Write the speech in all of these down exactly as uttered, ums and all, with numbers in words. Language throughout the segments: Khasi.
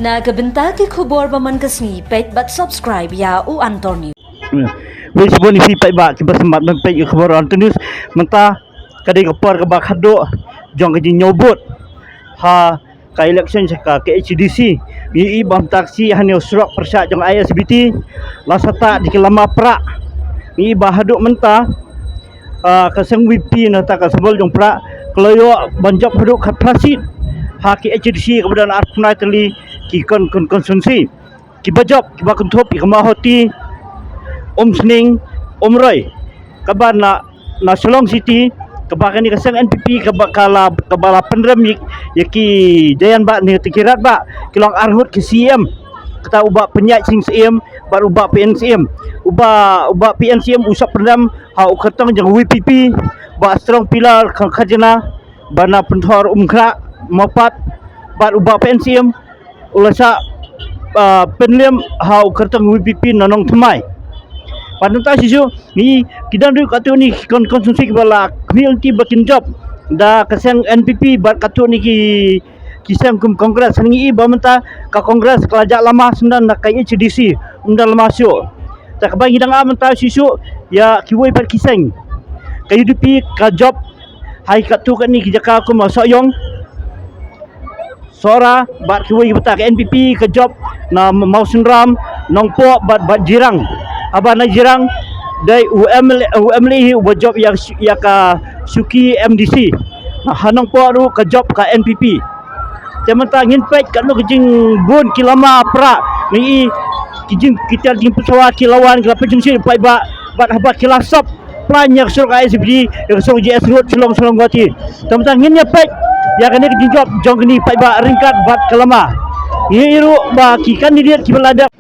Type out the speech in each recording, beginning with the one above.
Na ka bynta ki khubor ba man ka sngi, peit bad subscribe ïa U Anthony. Wei, shibun ïa phi paidbah kiba sngewbha ban peit ïa ka khubor Anthony News. Mynta ka dei ka por kaba khadduh jong ka jingñiew vote ha ka election sha ka K H A D C. Ngi i ba mynta ka sngi hangne u surok pyrshah jong I S B T la sah da ki lama Prah. Ngi i ba haduh mynta, ah, ka seng V P na kata ka symbol jong Prah ka la ïoh ban jop haduh khatphra seat ha K H A D C kaba don arphew khyndai tylli ki kon, kon, constituency. Kiba jop, kiba kynthup ïa ka Mawhati, Umsning, Umroi. Kaba na, na Shillong City, kaba kane ka seng N P P kaba ka la, kaba la pynrem ïa, ïa ki Jaian Bah ne ki Rat Bah, ki long ar ngut ki C E M. Kata u Bah Pynïaid Sing Syiem bad u Bah P N Syiem. U Bah, u Bah P N Syiem u sah pynrem ha u kyrtong jong V P P, Bah Strong Pillar ka Khajana, Bah Napynthor Umkhrah Mawpat, bad u Bah P N Syiem u la sah, ah, pynrem ha u kyrtong V P P na Nongthymmai. Bad nangta shisha ngi, ki don ruh katto katne ki kon, constituency kiba la khmih lynti ba kin jop da ka seng N P P bad katto katne ki, ki seng kum Congress. Ngi i ba mynta ka Congress ka la jah lama shuh na ka K H A D C, ym don lama shuh. Te kaba ngi dang ap mynta shisha ïa kiwei pat ki seng. Ka U D P ka jop ha katto katne ki jaka kum Sohiong, Sohra, bad kiwei pat ka N P P ka jop na Mawsynram, Nongpoh bad, bad Jirang. Haba na Jirang dei u M L A, u M L A hi uba jop ïa, ïa ka shuki M D C. Ha Nongpoh ruh ka jop ka N P P. Te mynta ngin peit katno ka jingbun ki lama Prah, ngi i ki jing, ki tel jingpynsawa ki la wan, ki la pynjumshit paidbah, bad haba ki la sop plan ïa ka surok I S B T, ïa ka surok G S Road Shillong, Shillong Guwahati. Te mynta ngin ïa peit ïa kane ka jingjop jong kine paidbah ryngkat bad ka lama. Ngi i ruh ba ki candidate kiba la dep.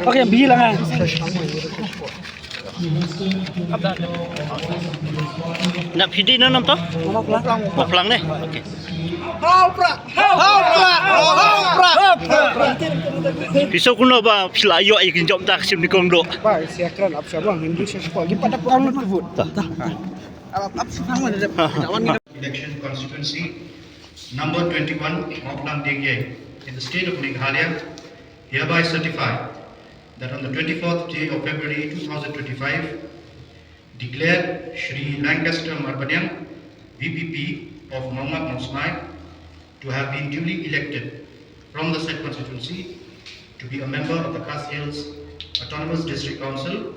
Okay, bilang ah. Na phi dei na nam to? Mawphlang. Mawphlang ne? Okay. Hau Prah! Hau Prah! Hau Prah! Phi sngewkmen ba phi la ïoh ïa ka jingjop mynta ka sngi nyngkong doh? Ba, sia kren ap sha bang, Hindu sha sha ki pat da pang lut ka vote. Ta, ta. Ap, ap sha bang, da wan. Election constituency number twenty-one, Mawphlang Diegiai, in the state of Meghalaya, hereby certify that on the twenty-fourth day of February two thousand twenty-five, declare Shri Lancaster Marbaniang, V P P of Maungap Mawsmai, to have been duly elected from the said constituency to be a member of the Khasi Hills Autonomous District Council,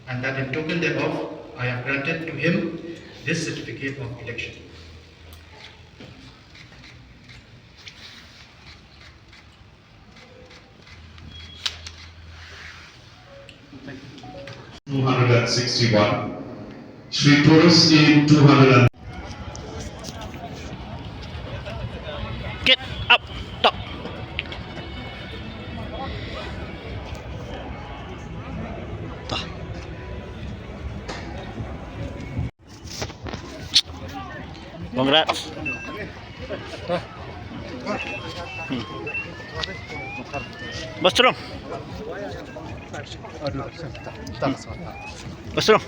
and that in token thereof I have granted to him this certificate of election. Two hundred and sixty-one. Shri Purush in two hundred and Get up, top. Tah. Congrats. Hmm. Bos Terung. Bos Terung.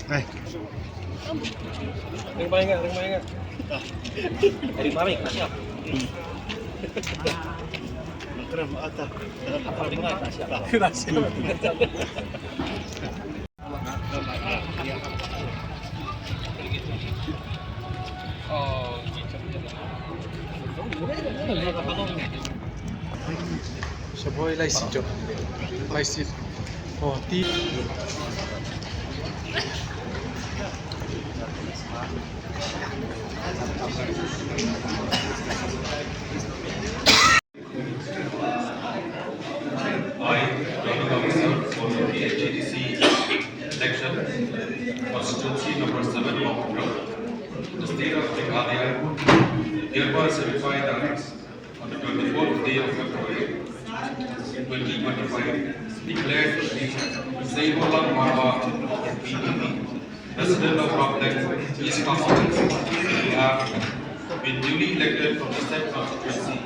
Hai. Ring main enggak, ring main enggak. Ring main, siap. Hmm. Ring main, siap. Sha boi lai sit jo. Lai sit. Oh, ti- I, returning officer for the K H A D C election, constituency number seven, Mawkyrwat, the state of Meghalaya, hereby certify that on the twenty-fourth day of February, twenty twenty-five, declared to be Saifullah Marwa, P P P, President of Rawleng East Constituency, we have been duly elected from the said constituency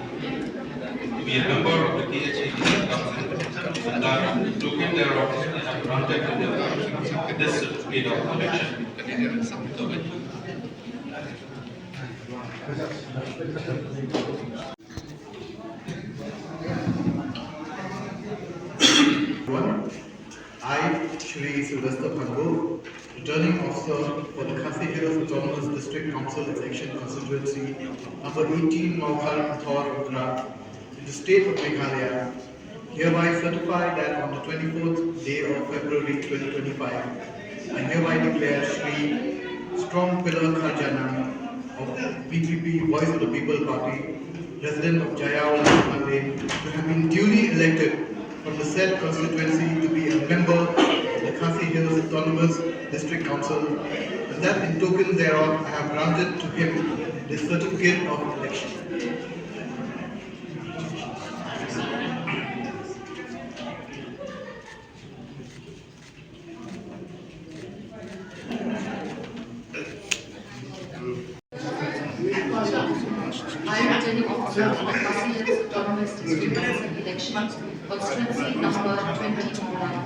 to be a member of the K H A D C Council, and that in token thereof I have granted to him this certificate of election. I, Shri Sylvester Phanbo, returning officer for the Khasi Hills Autonomous District Council Election Constituency number eighteen, Mawkhar Pathor, Ukhrul, in the state of Meghalaya, hereby certify that on the twenty-fourth day of February twenty twenty-five, I hereby declare Shri Strong Pillar Kharjanang of P P P, Voice of the People Party, resident of Jaïaw, Lakshman Lane, to have been duly elected from the said constituency to be a member of the Khasi Hills Autonomous District Council, and that in token thereof I have granted to him the certificate of election. I, returning officer of the Khasi Hills Autonomous District Council election, constituency number twenty, Mawla,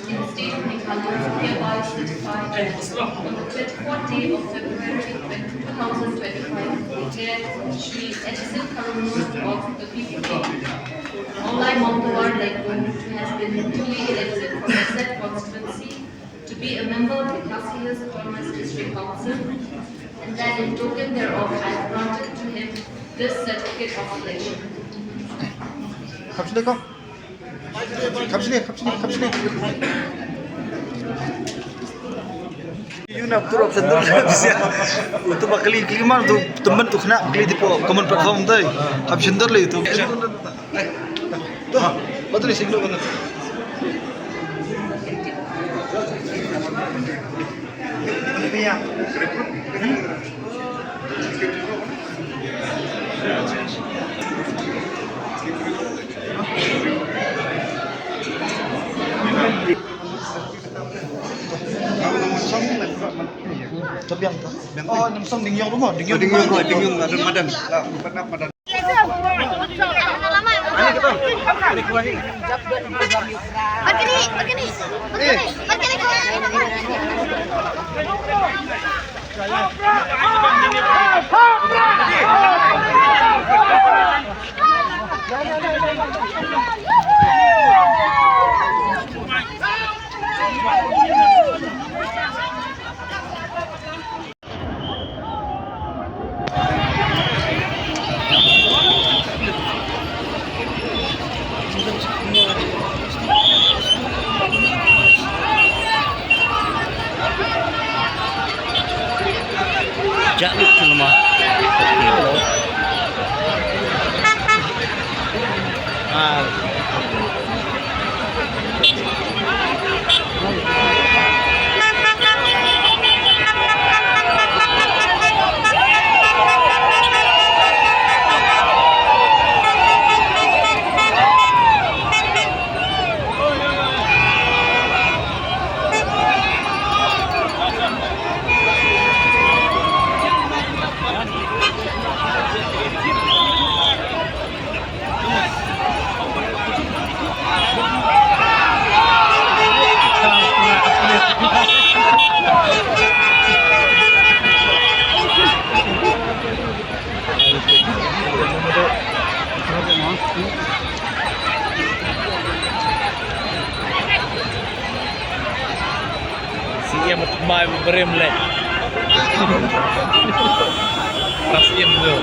in the state of Meghalaya, hereby certify that on the twenty-fourth day of February two thousand twenty-five, declare Shri Edison Karunun of the P P P, Mawlai Mawtawar Laipung, who has been duly elected for the said constituency to be a member of the Khasi Hills Autonomous District Council, and that in token thereof I have granted to him this certificate of election. Kham sini ko. Kham sini, kham sini, kham sini. Ïa u na tur option dur bisia. Utu ba kali kali man tu temen tu kena kali di po common platform tu. Option dur lagi tu. Tu. Betul ni sindu betul. Tabiang tu. Oh, nam song ding yong tu mo, ding yong. Ding yong ko, ding yong, madan, madan. Ah, madan, madan. Ini kita. Ini kuah ni. Begini, begini. Begini, begini. Jalut tu nama. Ah. C M Tmai Brem le. Pas C M tu.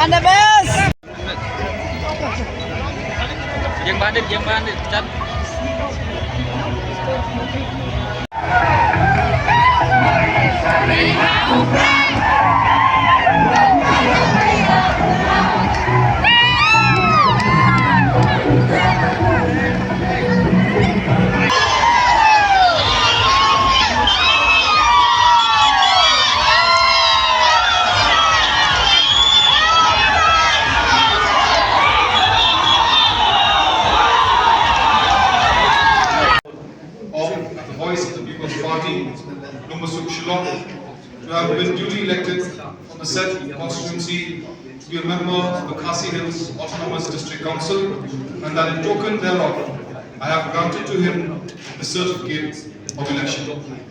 And the best. Yang bandit, yang bandit, cat. Of the Voice of the People's Party, Lumbusuk Shillong, to have been duly elected from the said constituency to be a member of the Khasi Hills Autonomous District Council, and that in token thereof, I have granted to him the certificate of election.